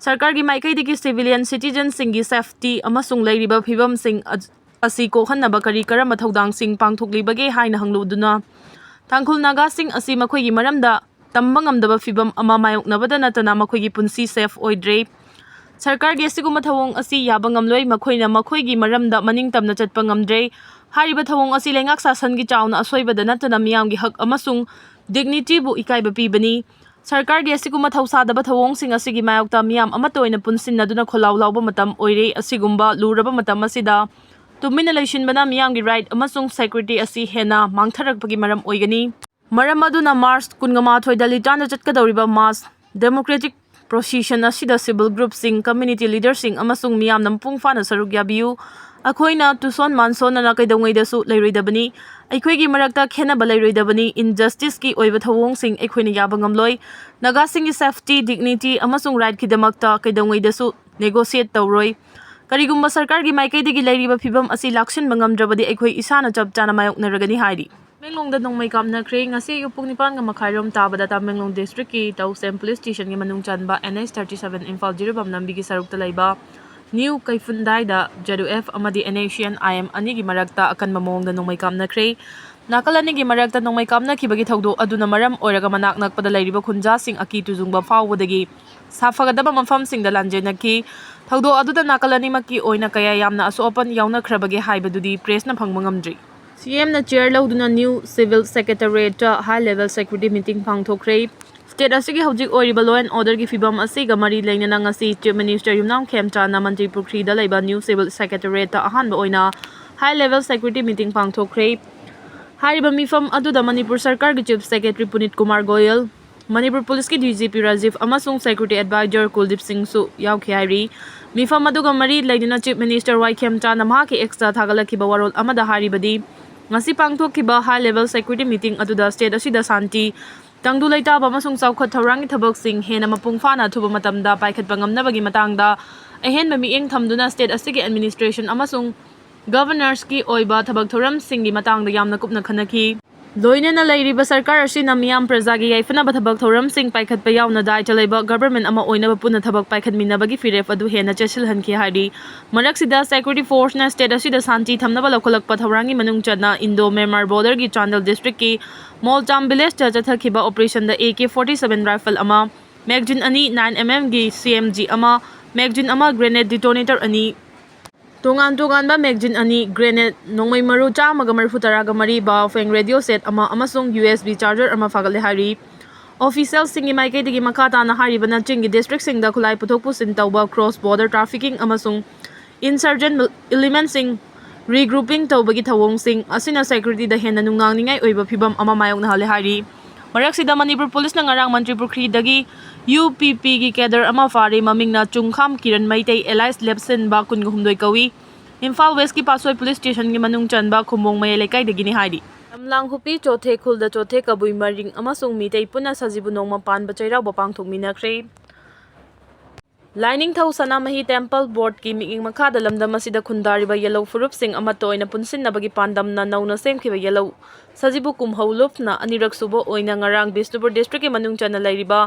ꯁꯔꯀꯥꯔꯒꯤ ꯃꯥꯏꯀꯩꯗꯒꯤ ꯁꯤꯚꯤꯂꯤꯌꯟ ꯁꯤꯇꯤꯖꯟꯁꯤꯡꯒꯤ ꯁꯦꯐꯇꯤ ꯑꯃꯁꯨꯡ ꯂꯩꯔꯤꯕ ꯐꯤꯕꯝꯁꯤꯡ ꯑ-, ꯑꯁꯤ ꯀꯣꯛꯍꯟꯅꯕ ꯀꯔꯤ ꯀꯔꯝꯕ ꯊꯧꯗꯥꯡꯁꯤꯡ ꯄꯥꯡꯊꯣꯛꯂꯤꯕꯒꯦ ꯍꯥꯏꯅ ꯍꯪꯂꯨꯗꯨꯅ ꯇꯥꯡꯈꯨꯜ ꯅꯥꯒꯥꯁꯤꯡ ꯑꯁꯤ ꯃꯈꯣꯏꯒꯤ ꯃꯔꯝꯗ ꯇꯝꯕ ꯉꯝꯗꯕ ꯐꯤꯕꯝ ꯑꯃ ꯃꯥꯌꯣꯛꯅꯕꯗ ꯅꯠꯇꯅ ꯃꯈꯣꯏꯒꯤ ꯄꯨꯟꯁꯤ ꯁꯦꯐ ꯑꯣꯏꯗ꯭ꯔꯦ꯫ ꯁꯔꯀꯥꯔꯒꯤ ꯑꯁꯤꯒꯨꯝꯕ ꯊꯧꯑꯣꯡ ꯑꯁꯤ ꯌꯥꯕ ꯉꯝꯂꯣꯏ꯫ ꯃꯈꯣꯏꯅ ꯃꯈꯣꯏꯒꯤ ꯃꯔꯝꯗ ꯃꯅꯤꯡ ꯇꯝꯅ ꯆꯠꯄ ꯉꯝꯗ꯭ꯔꯦ꯫ ꯍꯥꯏꯔꯤꯕ ꯊꯧꯑꯣꯡ ꯑꯁꯤ ꯂꯩꯉꯥꯛ ꯁꯥꯁꯟꯒꯤ ꯆꯥꯎꯅ ꯑꯁꯣꯏꯕꯗ ꯅꯠꯇꯅ ꯃꯤꯌꯥꯝꯒꯤ ꯍꯛ ꯑꯃꯁꯨꯡ ꯗꯤꯒꯅꯤꯇꯤꯕꯨ ꯏꯀꯥꯏꯕ ꯄꯤꯕꯅꯤ꯫ ꯁꯔꯀꯥꯔꯒꯤ ꯑꯁꯤꯒꯨꯝꯕ ꯊꯧꯁꯥꯗꯕ ꯊꯧꯑꯣꯡꯁꯤꯡ ꯑꯁꯤꯒꯤ ꯃꯥꯌꯣꯛꯇ ꯃꯤꯌꯥꯝ ꯑꯃꯠꯇ ꯑꯣꯏꯅ ꯄꯨꯟꯁꯤꯟꯅꯗꯨꯅ ꯈꯣꯜꯂꯥꯎ ꯂꯥꯎꯕ ꯃꯇꯝ ꯑꯣꯏꯔꯦ꯫ ꯑꯁꯤꯒꯨꯝꯕ ꯂꯨꯔꯕ ꯃꯇꯝ ꯑꯁꯤꯗ ꯇꯨꯃꯤꯟꯅ ꯂꯩꯁꯤꯟꯕꯅ ꯃꯤꯌꯥꯝꯒꯤ ꯔꯥꯏꯠ ꯑꯃꯁꯨꯡ ꯁꯦꯀ꯭ꯌꯨꯔꯤꯇꯤ ꯑꯁꯤ ꯍꯦꯟꯅ ꯃꯥꯡꯊꯔꯛꯄꯒꯤ ꯃꯔꯝ ꯑꯣꯏꯒꯅꯤ꯫ ꯃꯔꯝ ꯑꯗꯨꯅ ꯃꯥꯔꯆ ꯀꯨꯟꯃꯥꯊꯣꯏꯗ ꯂꯤꯇꯥꯟꯗ ꯆꯠꯀꯗꯧꯔꯤꯕ ꯃꯥꯁ ꯗꯦꯃꯣꯀ꯭ꯔꯦꯇꯤꯛ ꯄ꯭ꯔꯣꯁꯤꯁꯟ ꯑꯁꯤꯗ ꯁꯤꯚꯤꯜ ꯒ꯭ꯔꯨꯞꯁꯤꯡ, ꯀꯝꯃ꯭ꯌꯨꯅꯤꯇꯤ ꯂꯤꯗꯔꯁꯤꯡ ꯑꯃꯁꯨꯡ ꯃꯤꯌꯥꯝꯅ ꯃꯄꯨꯡ ꯐꯥꯅ ꯁꯔꯨꯛ ꯌꯥꯕꯤꯌꯨ꯫ ꯑꯩꯈꯣꯏꯅ ꯇꯨꯁꯣꯟ ꯃꯥꯟꯁꯣꯟꯅꯅ ꯀꯩꯗꯧꯉꯩꯗꯁꯨ ꯂꯩꯔꯣꯏꯗꯕꯅꯤ꯫ ꯑꯩꯈꯣꯏꯒꯤ ꯃꯔꯛꯇ ꯈꯦꯟꯅꯕ ꯂꯩꯔꯣꯏꯗꯕꯅꯤ꯫ ꯏꯟꯖꯁꯇꯤꯁꯀꯤ ꯑꯣꯏꯕ ꯊꯧꯑꯣꯡꯁꯤꯡ ꯑꯩꯈꯣꯏꯅ ꯌꯥꯕ ꯉꯝꯂꯣꯏ꯫ ꯅꯥꯒꯥꯁꯤꯡꯒꯤ ꯁꯦꯐꯇꯤ, ꯗꯤꯒꯅꯤꯇꯤ ꯑꯃꯁꯨꯡ ꯔꯥꯏꯠꯀꯤꯗꯃꯛꯇ ꯀꯩꯗꯧꯉꯩꯗꯁꯨ ꯅꯦꯒꯣꯁꯤꯌꯦꯠ ꯇꯧꯔꯣꯏ꯫ ꯀꯔꯤꯒꯨꯝꯕ ꯁꯔꯀꯥꯔꯒꯤ ꯃꯥꯏꯀꯩꯗꯒꯤ ꯂꯩꯔꯤꯕ ꯐꯤꯕꯝ ꯑꯁꯤ ꯂꯥꯛꯁꯤꯟꯕ ꯉꯝꯗ꯭ꯔꯕꯗꯤ ꯑꯩꯈꯣꯏ ꯏꯁꯥꯅ ꯆꯞ ꯆꯥꯅ ꯃꯥꯌꯣꯛꯅꯔꯒꯅꯤ ꯍꯥꯏꯔꯤ꯫ ꯇꯃꯦꯡꯂꯣꯡꯗ ꯅꯣꯡꯃꯩ ꯀꯥꯞꯅꯈ꯭ꯔꯦ꯫ ꯉꯁꯤ ꯑꯌꯨꯛ ꯄꯨꯡ ꯅꯤꯄꯥꯟꯒ ꯃꯈꯥꯏꯔꯣꯝ ꯇꯥꯕꯗ ꯇꯃꯦꯡꯂꯣꯡ ꯗꯤꯁꯇ꯭ꯔꯤꯛꯀꯤ ꯇꯧꯁꯦꯝ ꯄꯨꯂꯤꯁ ꯁ꯭ꯇꯦꯁꯟꯒꯤ ꯃꯅꯨꯡ ꯆꯟꯕ N H thirty seven Imphal Jiribam ꯂꯝꯕꯤꯒꯤ ꯁꯔꯨꯛꯇ ꯂꯩꯕ ꯅ꯭ꯌꯨ ꯀꯩꯐꯨꯟꯗꯥꯏꯗ ꯖꯦꯗ ꯌꯨ ꯑꯦꯐ ꯑꯃꯗꯤ ꯑꯦꯟ ꯑꯦꯁ ꯁꯤ ꯑꯦꯟ ꯑꯥꯏ ꯑꯦꯝ ꯑꯅꯤꯒꯤ ꯃꯔꯛꯇ ꯑꯀꯟꯕ ꯃꯑꯣꯡꯗ ꯅꯣꯡꯃꯩ ꯀꯥꯞꯅꯈ꯭ꯔꯦ꯫ ꯅꯥꯀꯜ ꯑꯅꯤꯒꯤ ꯃꯔꯛꯇ ꯅꯣꯡꯃꯩ ꯀꯥꯞꯅꯈꯤꯕꯒꯤ ꯊꯧꯗꯣꯛ ꯑꯗꯨꯅ ꯃꯔꯝ ꯑꯣꯏꯔꯒ ꯃꯅꯥꯛ ꯅꯛꯄꯗ ꯂꯩꯔꯤꯕ ꯈꯨꯟꯖꯥꯁꯤꯡ ꯑꯀꯤ ꯇꯨꯖꯨꯡꯕ ꯐꯥꯎꯕꯗꯒꯤ ꯁꯥꯐꯒꯗꯕ ꯃꯐꯝꯁꯤꯡꯗ ꯂꯥꯟꯖꯦꯟꯅꯈꯤ꯫ ꯊꯧꯗꯣꯛ ꯑꯗꯨꯗ ꯅꯥꯀꯜ ꯑꯅꯤꯃꯛꯀꯤ ꯑꯣꯏꯅ ꯀꯌꯥ ꯌꯥꯝꯅ ꯑꯁꯣꯛ ꯑꯄꯟ ꯌꯥꯎꯅꯈ꯭ꯔꯕꯒꯦ ꯍꯥꯏꯕꯗꯨꯗꯤ ꯄ꯭ꯔꯦꯁꯅ ꯐꯪꯕ ꯉꯝꯗ꯭ꯔꯤ꯫ ꯁꯤ ꯑꯦꯝꯅ ꯆꯤꯌꯔ ꯂꯧꯗꯨꯅ ꯅ꯭ꯌꯨ ꯁꯤꯚꯤꯜ ꯁꯦꯀ꯭ꯔꯦꯇꯔꯤꯌꯦꯠꯇ ꯍꯥꯏ ꯂꯦꯚꯦꯜ ꯁꯦꯀ꯭ꯌꯨꯔꯤꯇꯤ ꯃꯤꯇꯤꯡ ꯄꯥꯡꯊꯣꯛꯈ꯭ꯔꯦ꯫ State ꯑꯁꯤꯒꯤ ꯍꯧꯖꯤꯛ ꯑꯣꯏꯔꯤꯕ law and order ꯒꯤ ꯐꯤꯕꯝ ꯑꯁꯤꯒ ꯃꯔꯤ ꯂꯩꯅꯅ ꯉꯁꯤ Chief Minister ꯌꯨꯝꯅꯥꯝ ꯈꯦꯝꯆꯥꯟꯅ ꯃꯟꯇ꯭ꯔꯤ ꯄꯨꯈ꯭ꯔꯤꯗ ꯂꯩꯕ New Civil Secretariat ꯇ ꯑꯍꯥꯟꯕ ꯑꯣꯏꯅ high level security meeting ꯄꯥꯡꯊꯣꯛꯈ꯭ꯔꯦ꯫ ꯍꯥꯏꯔꯤꯕ ꯃꯤꯐꯝ ꯑꯗꯨꯗ ꯃꯅꯤꯄꯨꯔ ꯁꯔꯀꯥꯔꯒꯤ Chief Secretary ꯄꯨꯅꯤꯠ ꯀꯨꯃꯥꯔ ꯒꯣꯌꯜ, ꯃꯅꯤꯄꯨꯔ ꯄꯨꯂꯤꯁꯀꯤ D G P ꯔꯥꯖꯤꯚ ꯑꯃꯁꯨꯡ Security Advisor ꯀꯨꯜꯗꯤꯞ ꯁꯤꯡꯁꯨ ꯌꯥꯎꯈꯤ ꯍꯥꯏꯔꯤ꯫ ꯃꯤꯐꯝ ꯑꯗꯨꯒ ꯃꯔꯤ ꯂꯩꯅꯅ Chief Minister ꯋꯥꯏ ꯈꯦꯝꯆꯥꯟꯅ ꯃꯍꯥꯛꯀꯤ X ꯇ ꯊꯥꯒꯠꯂꯛꯈꯤꯕ ꯋꯥꯔꯣꯜ ꯑꯃꯗ ꯍꯥꯏꯔꯤꯕꯗꯤ, ꯉꯁꯤ ꯄꯥꯡꯊꯣꯛꯈꯤꯕ high level security meeting ꯑꯗꯨꯗ state ꯑꯁꯤꯗ ꯁꯥꯟꯇꯤ, ꯇꯪꯗꯨ ꯂꯩꯇꯥꯕ ꯑꯃꯁꯨꯡ ꯆꯥꯎꯈꯠ ꯊꯧꯔꯥꯡꯒꯤ ꯊꯕꯛꯁꯤꯡ ꯍꯦꯟꯅ ꯃꯄꯨꯡ ꯐꯥꯅ ꯑꯊꯨꯕ ꯃꯇꯝꯗ ꯄꯥꯏꯈꯠꯄ ꯉꯝꯅꯕꯒꯤ ꯃꯇꯥꯡꯗ ꯑꯍꯦꯟꯕ ꯃꯤꯠꯌꯦꯡ ꯊꯝꯗꯨꯅ state ꯑꯁꯤꯒꯤ administration ꯑꯃꯁꯨꯡ governors ꯀꯤ ꯑꯣꯏꯕ ꯊꯕꯛ ꯊꯧꯔꯝꯁꯤꯡꯒꯤ ꯃꯇꯥꯡꯗ ꯌꯥꯝꯅ ꯀꯨꯞꯅ ꯈꯟꯅꯈꯤ꯫ ꯂꯣꯏꯅꯅ ꯂꯩꯔꯤꯕ ꯁꯔꯀꯥꯔ ꯑꯁꯤꯅ ꯃꯤꯌꯥꯝ ꯄ꯭ꯔꯖꯥꯒꯤ ꯌꯥꯏꯐꯅꯕ ꯊꯕꯛ ꯊꯧꯔꯝꯁꯤꯡ ꯄꯥꯏꯈꯠꯄ ꯌꯥꯎꯅ ꯗꯥꯏꯇ ꯂꯩꯕ government ꯑꯃ ꯑꯣꯏꯅꯕ ꯄꯨꯟꯅ ꯊꯕꯛ ꯄꯥꯏꯈꯠꯃꯤꯟꯅꯕꯒꯤ ꯐꯤꯔꯦꯞ ꯑꯗꯨ ꯍꯦꯟꯅ ꯆꯦꯠꯁꯤꯜꯍꯟꯈꯤ ꯍꯥꯏꯔꯤ꯫ ꯃꯔꯛꯁꯤꯗ security force ꯅ state ꯑꯁꯤꯗ ꯁꯥꯟꯇꯤ ꯊꯝꯅꯕ ꯂꯧꯈꯠꯂꯛꯄ ꯊꯧꯔꯥꯡꯒꯤ ꯃꯅꯨꯡ ꯆꯟꯅ Indo Myanmar border ꯒꯤ ꯆꯥꯟꯗꯦꯜ district ꯀꯤ ꯃꯣꯜꯇꯥꯝ village ꯇ ꯆꯠꯊꯈꯤꯕ operation the A K forty seven rifle ꯑꯃ, magazine ꯑꯅꯤ, nine M M ꯒꯤ C M G ꯑꯃ, magazine ꯑꯃ, grenade detonator ꯑꯅꯤ, ꯇꯣꯉꯥꯟ ꯇꯣꯉꯥꯟꯕ magazine ꯑꯅꯤ, grenade, ꯅꯣꯡꯃꯩ ꯃꯔꯨ ꯆꯥꯝꯃꯒ ꯃꯔꯤꯐꯨ ꯇꯔꯥꯒ ꯃꯔꯤ, Baofeng radio set ꯑꯃ ꯑꯃꯁꯨꯡ U S B charger ꯑꯃ ꯐꯥꯒꯠꯂꯦ ꯍꯥꯏꯔꯤ꯫ Official ꯁꯤꯡꯒꯤ ꯃꯥꯏꯀꯩꯗꯒꯤ ꯃꯈꯥ ꯇꯥꯅ ꯍꯥꯏꯔꯤꯕꯅ ꯆꯤꯡꯒꯤ district ꯁꯤꯡꯗ ꯈꯨꯠꯂꯥꯏ ꯄꯨꯊꯣꯛ ꯄꯨꯁꯤꯟ ꯇꯧꯕ, cross border trafficking ꯑꯃꯁꯨꯡ insurgent element ꯁꯤꯡ regrouping ꯇꯧꯕꯒꯤ ꯊꯧꯑꯣꯡꯁꯤꯡ ꯑꯁꯤꯅ security ꯗ ꯍꯦꯟꯅ ꯅꯨꯡꯅꯥꯡꯅꯤꯡꯉꯥꯏ ꯑꯣꯏꯕ ꯐꯤꯚꯝ ꯑꯃ ꯃꯥꯌꯣꯛꯅꯍꯜꯂꯦ ꯍꯥꯏꯔꯤ꯫ ꯃꯔꯛꯁꯤꯗ ꯃꯅꯤꯄꯨꯔ ꯄꯨꯂꯤꯁꯅ ꯉꯔꯥꯡ ꯃꯟꯇ꯭ꯔꯤ ꯄꯨꯈ꯭ꯔꯤꯗꯒꯤ U P P ꯒꯤ cadre ꯑꯃ ꯐꯥꯔꯦ꯫ ꯃꯃꯤꯡꯅ ꯆꯨꯡꯈꯥꯝ ꯀꯤꯔꯟ ꯃꯩꯇꯩ alias ꯂꯦꯞꯁꯤꯟꯕ ꯀꯨꯟꯒ ꯍꯨꯝꯗꯣꯏ ꯀꯧꯏ꯫ ꯏꯝꯐꯥꯜ West ꯀꯤ ꯄꯥꯠꯁꯣꯏ police station ꯒꯤ ꯃꯅꯨꯡ ꯆꯟꯕ ꯈꯨꯝꯕꯣꯡ ꯃꯌꯥꯏ ꯂꯩꯀꯥꯏꯗꯒꯤꯅꯤ ꯍꯥꯏꯔꯤ꯫ ꯂꯝꯂꯥꯡ ꯍꯨꯄꯤ ꯆꯣꯊꯦ ꯈꯨꯜꯗ ꯆꯣꯊꯦ ꯀꯕꯨꯏ ꯃꯔꯤꯡ ꯑꯃꯁꯨꯡ ꯃꯤꯇꯩ ꯄꯨꯟꯅ ꯁꯖꯤꯕꯨ ꯅꯣꯡꯃ ꯄꯥꯟꯕ ꯆꯩꯔꯥꯎꯕ ꯄꯥꯡꯊꯣꯛꯃꯤꯟꯅꯈ꯭ꯔꯦ꯫ ꯂꯥꯏꯅꯤꯡꯊꯧ ꯁꯅꯥꯃꯍꯤ temple board ꯀꯤ ꯃꯤꯠꯌꯦꯡ ꯃꯈꯥꯗ ꯂꯝꯗꯝ ꯑꯁꯤꯗ ꯈꯨꯟꯗꯥꯔꯤꯕ ꯌꯦꯜꯍꯧ ꯐꯨꯔꯨꯞꯁꯤꯡ ꯑꯃꯠꯇ ꯑꯣꯏꯅ ꯄꯨꯟꯁꯤꯟꯅꯕꯒꯤ ꯄꯥꯟꯗꯝꯅ ꯅꯧꯅ ꯁꯦꯝꯈꯤꯕ ꯌꯦꯜꯍꯧ ꯁꯖꯤꯕꯨ ꯀꯨꯝꯍꯧ ꯂꯨꯞꯅ ꯑꯅꯤꯔꯛ ꯁꯨꯕ ꯑꯣꯏꯅ ꯉꯔꯥꯡ ꯕꯤꯁꯅꯨꯄꯨꯔ district ꯀꯤ ꯃꯅꯨꯡ ꯆꯟꯅ ꯂꯩꯔꯤꯕ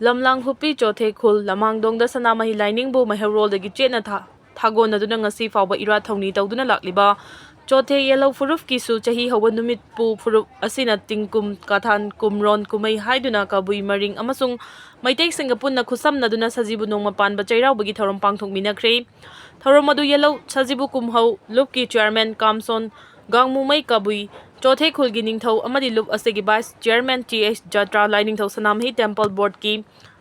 ꯂꯝꯂꯥꯡ ꯍꯨꯄꯤ ꯆꯣꯊꯦ ꯈꯨꯜ ꯂꯃꯥꯡꯗꯣꯡꯗ ꯁꯅꯥꯃꯍꯤ ꯂꯥꯏꯅꯤꯡꯕꯨ ꯃꯩꯍꯧꯔꯣꯜꯗꯒꯤ ꯆꯦꯠꯅ ꯊꯥ-, ꯊꯥꯒꯣꯟꯅꯗꯨꯅ ꯉꯁꯤ ꯐꯥꯎꯕ ꯏꯔꯥꯠ ꯊꯧꯅꯤ ꯇꯧꯗꯨꯅ ꯂꯥꯛꯂꯤꯕ ꯆꯣꯊꯦ ꯌꯦꯜꯍꯧ ꯐꯨꯔꯨꯞꯀꯤꯁꯨ ꯆꯍꯤ ꯍꯧꯕ ꯅꯨꯃꯤꯠꯄꯨ ꯐꯨꯔꯨꯞ ꯑꯁꯤꯅ ꯇꯤꯡꯀꯨꯝ, ꯀꯥꯊꯥꯟ, ꯀꯨꯝꯔꯣꯟ ꯀꯨꯝꯍꯩ ꯍꯥꯏꯗꯨꯅ ꯀꯕꯨꯏ ꯃꯔꯤꯡ ꯑꯃꯁꯨꯡ ꯃꯩꯇꯩꯁꯤꯡꯒ ꯄꯨꯟꯅ ꯈꯨꯠꯁꯝꯅꯗꯨꯅ ꯁꯖꯤꯕꯨ ꯅꯣꯡꯃ ꯄꯥꯟꯕ ꯆꯩꯔꯥꯎꯕꯒꯤ ꯊꯧꯔꯝ ꯄꯥꯡꯊꯣꯛꯃꯤꯟꯅꯈ꯭ꯔꯦ꯫ ꯊꯧꯔꯝ ꯑꯗꯨ ꯌꯦꯜꯍꯧ ꯁꯖꯤꯕꯨ ꯀꯨꯝꯍꯧ ꯂꯨꯞꯀꯤ chairman ꯀꯥꯝꯁꯣꯟ ꯒꯥꯡꯃꯨꯃꯩ ꯀꯕꯨꯏ ꯆꯣꯊꯦ ꯈꯨꯜꯒꯤ ꯅꯤꯡꯊꯧ ꯑꯃꯗꯤ ꯂꯨꯞ ꯑꯁꯤꯒꯤ vice chairman T H ꯖꯇ꯭ꯔꯥ, ꯂꯥꯏꯅꯤꯡꯊꯧ ꯁꯅꯥꯃꯍꯤ temple board ꯀꯤ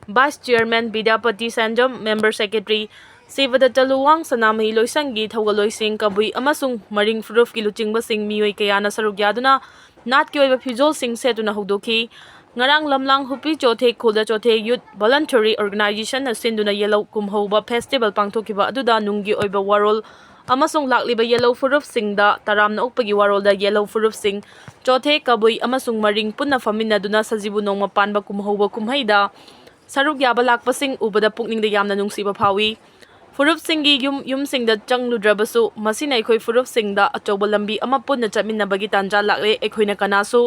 vice chairman ꯕꯤꯗ꯭ꯌꯥꯄꯇꯤ ꯁꯦꯟꯖꯝ, member secretary ꯁꯤꯕꯗꯠꯇ ꯂꯨꯋꯥꯡ, ꯁꯅꯥꯃꯍꯤ ꯂꯣꯏꯁꯪꯒꯤ ꯊꯧꯒꯜꯂꯣꯏꯁꯤꯡ, ꯀꯕꯨꯏ ꯑꯃꯁꯨꯡ ꯃꯔꯤꯡ ꯐꯨꯔꯨꯞꯀꯤ ꯂꯨꯆꯤꯡꯕꯁꯤꯡ, ꯃꯤꯑꯣꯏ ꯀꯌꯥꯅ ꯁꯔꯨꯛ ꯌꯥꯗꯨꯅ ꯅꯥꯠꯀꯤ ꯑꯣꯏꯕ ꯐꯤꯖꯣꯜꯁꯤꯡ ꯁꯦꯠꯇꯨꯅ ꯍꯧꯗꯣꯛꯈꯤ꯫ ꯉꯔꯥꯡ ꯂꯝꯂꯥꯡ ꯍꯨꯄꯤ ꯆꯣꯊꯦ ꯈꯨꯜꯗ ꯆꯣꯊꯦ Youth Voluntary Organization ꯅ ꯁꯤꯟꯗꯨꯅ ꯌꯦꯜꯍꯧ ꯀꯨꯝꯍꯧꯕ festival ꯄꯥꯡꯊꯣꯛꯈꯤꯕ ꯑꯗꯨꯗ ꯅꯨꯡꯒꯤ ꯑꯣꯏꯕ ꯋꯥꯔꯣꯜ ꯑꯃꯁꯨꯡ ꯂꯥꯛꯂꯤꯕ ꯌꯦꯜꯍꯧ ꯐꯨꯔꯨꯞꯁꯤꯡꯗ ꯇꯔꯥꯝꯅ ꯑꯣꯛꯄꯒꯤ ꯋꯥꯔꯣꯜꯗ ꯌꯦꯜꯍꯧ ꯐꯨꯔꯨꯞꯁꯤꯡ, ꯆꯣꯊꯦ, ꯀꯕꯨꯏ ꯑꯃꯁꯨꯡ ꯃꯔꯤꯡ ꯄꯨꯟꯅ ꯐꯝꯃꯤꯟꯅꯗꯨꯅ ꯁꯖꯤꯕꯨ ꯅꯣꯡꯃ ꯄꯥꯟꯕ ꯀꯨꯝꯍꯧꯕ ꯀꯨꯝꯍꯩꯗ ꯁꯔꯨꯛ ꯌꯥꯕ ꯂꯥꯛꯄꯁꯤꯡ ꯎꯕꯗ ꯄꯨꯛꯅꯤꯡꯗ ꯌꯥꯝꯅ ꯅꯨꯡꯁꯤꯕ ꯐꯥꯎꯏ꯫ ꯐꯨꯔꯨꯞꯁꯤꯡꯒꯤ ꯌꯨꯝ ꯌꯨꯝꯁꯤꯡꯗ ꯆꯪꯂꯨꯗ꯭ꯔꯕꯁꯨ, ꯃꯁꯤꯅ ꯑꯩꯈꯣꯏ ꯐꯨꯔꯨꯞꯁꯤꯡꯗ ꯑꯆꯧꯕ ꯂꯝꯕꯤ ꯑꯃ ꯄꯨꯟꯅ ꯆꯠꯃꯤꯟꯅꯕꯒꯤ ꯇꯥꯟꯖꯥ ꯂꯥꯛꯂꯦ꯫ ꯑꯩꯈꯣꯏꯅ ꯀꯅꯥꯁꯨ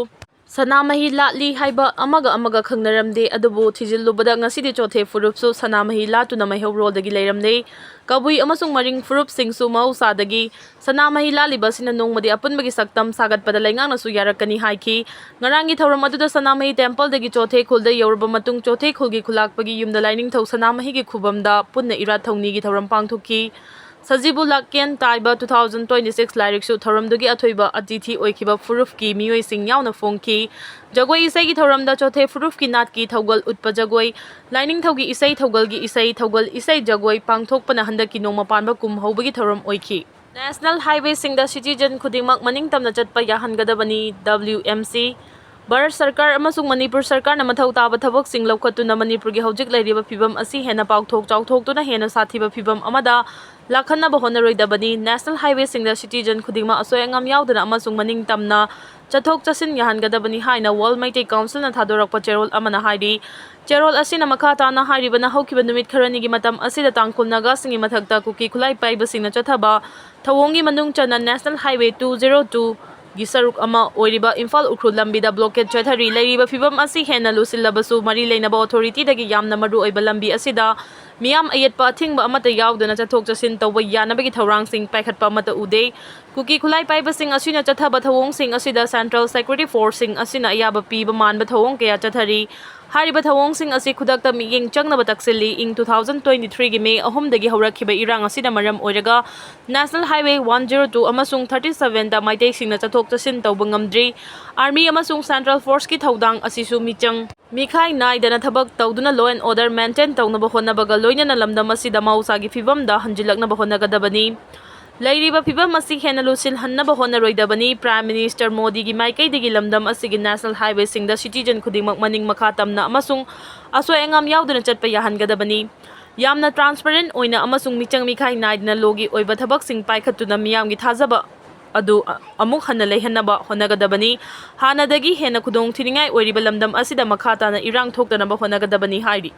ꯁꯅꯥꯃꯍꯤ ꯂꯥꯠꯂꯤ ꯍꯥꯏꯕ ꯑꯃꯒ ꯑꯃꯒ ꯈꯪꯅꯔꯝꯗꯦ, ꯑꯗꯨꯕꯨ ꯊꯤꯖꯤꯜꯂꯨꯕꯗ ꯉꯁꯤꯗꯤ ꯆꯣꯊꯦ ꯐꯨꯔꯨꯞꯁꯨ ꯁꯅꯥꯃꯍꯤ ꯂꯥꯠꯇꯨꯅ ꯃꯩꯍꯧꯔꯣꯜꯗꯒꯤ ꯂꯩꯔꯝꯂꯦ꯫ ꯀꯕꯨꯏ ꯑꯃꯁꯨꯡ ꯃꯔꯤꯡ ꯐꯨꯔꯨꯞꯁꯤꯡꯁꯨ ꯃꯍꯧꯁꯥꯗꯒꯤ ꯁꯅꯥꯃꯍꯤ ꯂꯥꯠꯂꯤꯕ ꯑꯁꯤꯅ ꯅꯣꯡꯃꯗꯤ ꯑꯄꯨꯟꯕꯒꯤ ꯁꯛꯇꯝ ꯁꯥꯒꯠꯄꯗ ꯂꯩꯉꯥꯛꯅꯁꯨ ꯌꯥꯔꯛꯀꯅꯤ ꯍꯥꯏꯈꯤ꯫ ꯉꯔꯥꯡꯒꯤ ꯊꯧꯔꯝ ꯑꯗꯨꯗ ꯁꯅꯥꯃꯍꯤ temple ꯗꯒꯤ ꯆꯣꯊꯦ ꯈꯨꯜꯗ ꯌꯧꯔꯕ ꯃꯇꯨꯡ, ꯆꯣꯊꯦ ꯈꯨꯜꯒꯤ ꯈꯨꯂꯥꯛꯄꯒꯤ ꯌꯨꯝꯗ ꯂꯥꯏꯅꯤꯡꯊꯧ ꯁꯅꯥꯃꯍꯤꯒꯤ ꯈꯨꯕꯝꯗ ꯄꯨꯟꯅ ꯏꯔꯥꯠ ꯊꯧꯅꯤꯒꯤ ꯊꯧꯔꯝ ꯄꯥꯡꯊꯣꯛꯈꯤ꯫ ꯁꯖꯤꯕꯨ ꯂꯥꯛꯀꯦꯟ ꯇꯥꯏꯕ two thousand twenty six ꯂꯥꯏꯔꯤꯛꯁꯨ ꯊꯧꯔꯝꯗꯨꯒꯤ ꯑꯊꯣꯏꯕ ꯑꯇꯤꯊꯤ ꯑꯣꯏꯈꯤꯕ ꯐꯨꯔꯨꯞꯀꯤ ꯃꯤꯑꯣꯏꯁꯤꯡ ꯌꯥꯎꯅ ꯐꯣꯡꯈꯤ꯫ ꯖꯒꯣꯏ ꯏꯁꯩꯒꯤ ꯊꯧꯔꯝꯗ ꯆꯣꯊꯦ ꯐꯨꯔꯨꯞꯀꯤ ꯅꯥꯠꯀꯤ ꯊꯧꯒꯜ ꯎꯠꯄ ꯖꯒꯣꯏ, ꯂꯥꯏꯅꯤꯡꯊꯧꯒꯤ ꯏꯁꯩ, ꯊꯧꯒꯜꯒꯤ ꯏꯁꯩ, ꯊꯧꯒꯜ ꯏꯁꯩ ꯖꯒꯣꯏ ꯄꯥꯡꯊꯣꯛꯄꯅ ꯍꯟꯗꯛꯀꯤ ꯅꯣꯡꯃ ꯄꯥꯟꯕ ꯀꯨꯝ ꯍꯧꯕꯒꯤ ꯊꯧꯔꯝ ꯑꯣꯏꯈꯤ꯫ National highway ꯁꯤꯡꯗ citizen ꯈꯨꯗꯤꯡꯃꯛ ꯃꯅꯤꯡ ꯇꯝꯅ ꯆꯠꯄ ꯌꯥꯍꯟꯒꯗꯕꯅꯤ, W M C꯫ ꯚꯥꯔꯠ ꯁꯔꯀꯥꯔ ꯑꯃꯁꯨꯡ ꯃꯅꯤꯄꯨꯔ ꯁꯔꯀꯥꯔꯅ ꯃꯊꯧ ꯇꯥꯕ ꯊꯕꯛꯁꯤꯡ ꯂꯧꯈꯠꯇꯨꯅ ꯃꯅꯤꯄꯨꯔꯒꯤ ꯍꯧꯖꯤꯛ ꯂꯩꯔꯤꯕ ꯐꯤꯕꯝ ꯑꯁꯤ ꯍꯦꯟꯅ ꯄꯥꯛꯊꯣꯛ ꯆꯥꯎꯊꯣꯛꯇꯨꯅ ꯍꯦꯟꯅ ꯁꯥꯊꯤꯕ ꯐꯤꯕꯝ ꯑꯃꯗ ꯂꯥꯛꯍꯟꯅꯕ ꯍꯣꯠꯅꯔꯣꯏꯗꯕꯅꯤ꯫ National highway ꯁꯤꯡꯗ citizen ꯈꯨꯗꯤꯡꯃꯛ ꯑꯁꯣꯏ ꯑꯉꯥꯝ ꯌꯥꯎꯗꯅ ꯑꯃꯁꯨꯡ ꯃꯅꯤꯡ ꯇꯝꯅ ꯆꯠꯊꯣꯛ ꯆꯠꯁꯤꯟ ꯌꯥꯍꯟꯒꯗꯕꯅꯤ ꯍꯥꯏꯅ World ꯃꯩꯇꯩ Council ꯅ ꯊꯥꯗꯣꯔꯛꯄ ꯆꯦꯔꯣꯜ ꯑꯃꯅ ꯍꯥꯏꯔꯤ꯫ ꯆꯦꯔꯣꯜ ꯑꯁꯤꯅ ꯃꯈꯥ ꯇꯥꯅ ꯍꯥꯏꯔꯤꯕꯅ ꯍꯧꯈꯤꯕ ꯅꯨꯃꯤꯠ ꯈꯔꯅꯤꯒꯤ ꯃꯇꯝ ꯑꯁꯤꯗ ꯇꯥꯡꯈꯨꯜ ꯅꯥꯒꯥꯁꯤꯡꯒꯤ ꯃꯊꯛꯇ ꯀꯨꯀꯤ ꯈꯨꯠꯂꯥꯏ ꯄꯥꯏꯕꯁꯤꯡꯅ ꯆꯠꯊꯕ ꯊꯧꯑꯣꯡꯒꯤ ꯃꯅꯨꯡ ꯆꯟꯅ National highway two zero two ꯒꯤ ꯁꯔꯨꯛ ꯑꯃ ꯑꯣꯏꯔꯤꯕ ꯏꯝꯐꯥꯜ ꯎꯈ꯭ꯔꯨꯜ ꯂꯝꯕꯤꯗ blockade ꯆꯠꯊꯔꯤ꯫ ꯂꯩꯔꯤꯕ ꯐꯤꯕꯝ ꯑꯁꯤ ꯍꯦꯟꯅ ꯂꯨꯁꯤꯜꯂꯕꯁꯨ, ꯃꯔꯤ ꯂꯩꯅꯕ authority ꯗꯒꯤ ꯌꯥꯝꯅ ꯃꯔꯨ ꯑꯣꯏꯕ ꯂꯝꯕꯤ ꯑꯁꯤꯗ ꯃꯤꯌꯥꯝ ꯑꯌꯦꯠꯄ ꯑꯊꯤꯡꯕ ꯑꯃꯠꯇ ꯌꯥꯎꯗꯅ ꯆꯠꯊꯣꯛ ꯆꯠꯁꯤꯟ ꯇꯧꯕ ꯌꯥꯅꯕꯒꯤ ꯊꯧꯔꯥꯡꯁꯤꯡ ꯄꯥꯏꯈꯠꯄ ꯑꯃꯠꯇ ꯎꯗꯦ꯫ ꯀꯨꯀꯤ ꯈꯨꯠꯂꯥꯏ ꯄꯥꯏꯕꯁꯤꯡ ꯑꯁꯤꯅ ꯆꯠꯊꯕ ꯊꯧꯑꯣꯡꯁꯤꯡ ꯑꯁꯤꯗ Central Security Forceꯁꯤꯡ ꯑꯁꯤꯅ ꯑꯌꯥꯕ ꯄꯤꯕ ꯃꯥꯟꯕ ꯊꯧꯑꯣꯡ ꯀꯌꯥ ꯆꯠꯊꯔꯤ꯫ ꯍꯥꯏꯔꯤꯕ ꯊꯧꯑꯣꯡꯁꯤꯡ ꯑꯁꯤ ꯈꯨꯗꯛꯇ ꯃꯤꯠꯌꯦꯡ ꯆꯪꯅꯕ ꯇꯛꯁꯤꯜꯂꯤ꯫ ꯏꯪ two thousand twenty threeꯒꯤ May ꯑꯍꯨꯝꯗꯒꯤ ꯍꯧꯔꯛꯈꯤꯕ ꯏꯔꯥꯡ ꯑꯁꯤꯅ ꯃꯔꯝ ꯑꯣꯏꯔꯒ National Highway one zero two ꯑꯃꯁꯨꯡ thirty sevenꯗ ꯃꯩꯇꯩꯁꯤꯡꯅ ꯆꯠꯊꯣꯛ ꯆꯠꯁꯤꯟ ꯇꯧꯕ ꯉꯝꯗ꯭ꯔꯤ꯫ Army ꯑꯃꯁꯨꯡ Central Forceꯀꯤ ꯊꯧꯗꯥꯡ ꯑꯁꯤꯁꯨ ꯃꯤꯆꯪ ꯃꯤꯈꯥꯏ ꯅꯥꯏꯗꯅ ꯊꯕꯛ ꯇꯧꯗꯨꯅ law and order maintain ꯇꯧꯅꯕ ꯍꯣꯠꯅꯕꯒ ꯂꯣꯏꯅꯅ ꯂꯝꯗꯝ ꯑꯁꯤꯗ ꯃꯍꯧꯁꯥꯒꯤ ꯐꯤꯕꯝꯗ ꯍꯟꯖꯤꯜꯂꯛꯅꯕ ꯍꯣꯠꯅꯒꯗꯕꯅꯤ꯫ ꯂꯩꯔꯤꯕ ꯐꯤꯕꯝ ꯑꯁꯤ ꯍꯦꯟꯅ ꯂꯨꯁꯤꯜꯍꯟꯅꯕ ꯍꯣꯠꯅꯔꯣꯏꯗꯕꯅꯤ꯫ Prime Minister ꯃꯣꯗꯤꯒꯤ ꯃꯥꯏꯀꯩꯗꯒꯤ ꯂꯝꯗꯝ ꯑꯁꯤꯒꯤ National Highwayꯁꯤꯡꯗ citizen ꯈꯨꯗꯤꯡꯃꯛ ꯃꯅꯤꯡ ꯃꯈꯥ ꯇꯝꯅ ꯑꯃꯁꯨꯡ ꯑꯁꯣꯏ ꯑꯉꯥꯝ ꯌꯥꯎꯗꯅ ꯆꯠꯄ ꯌꯥꯍꯟꯒꯗꯕꯅꯤ꯫ ꯌꯥꯝꯅ transparent ꯑꯣꯏꯅ ꯑꯃꯁꯨꯡ ꯃꯤꯆꯪ ꯃꯤꯈꯥꯏ ꯅꯥꯏꯗꯅ lawꯒꯤ ꯑꯣꯏꯕ ꯊꯕꯛꯁꯤꯡ ꯄꯥꯏꯈꯠꯇꯨꯅ ꯃꯤꯌꯥꯝꯒꯤ ꯊꯥꯖꯕ ꯑꯗꯨ ꯑꯃꯨꯛ ꯍꯟꯅ ꯂꯩꯍꯟꯅꯕ ꯍꯣꯠꯅꯒꯗꯕꯅꯤ꯫ ꯍꯥꯟꯅꯗꯒꯤ ꯍꯦꯟꯅ ꯈꯨꯗꯣꯡꯊꯤꯅꯤꯡꯉꯥꯏ ꯑꯣꯏꯔꯤꯕ ꯂꯝꯗꯝ ꯑꯁꯤꯗ ꯃꯈꯥ ꯇꯥꯅ ꯏꯔꯥꯡ ꯊꯣꯛꯇꯅꯕ ꯍꯣꯠꯅꯒꯗꯕꯅꯤ ꯍꯥꯏꯔꯤ꯫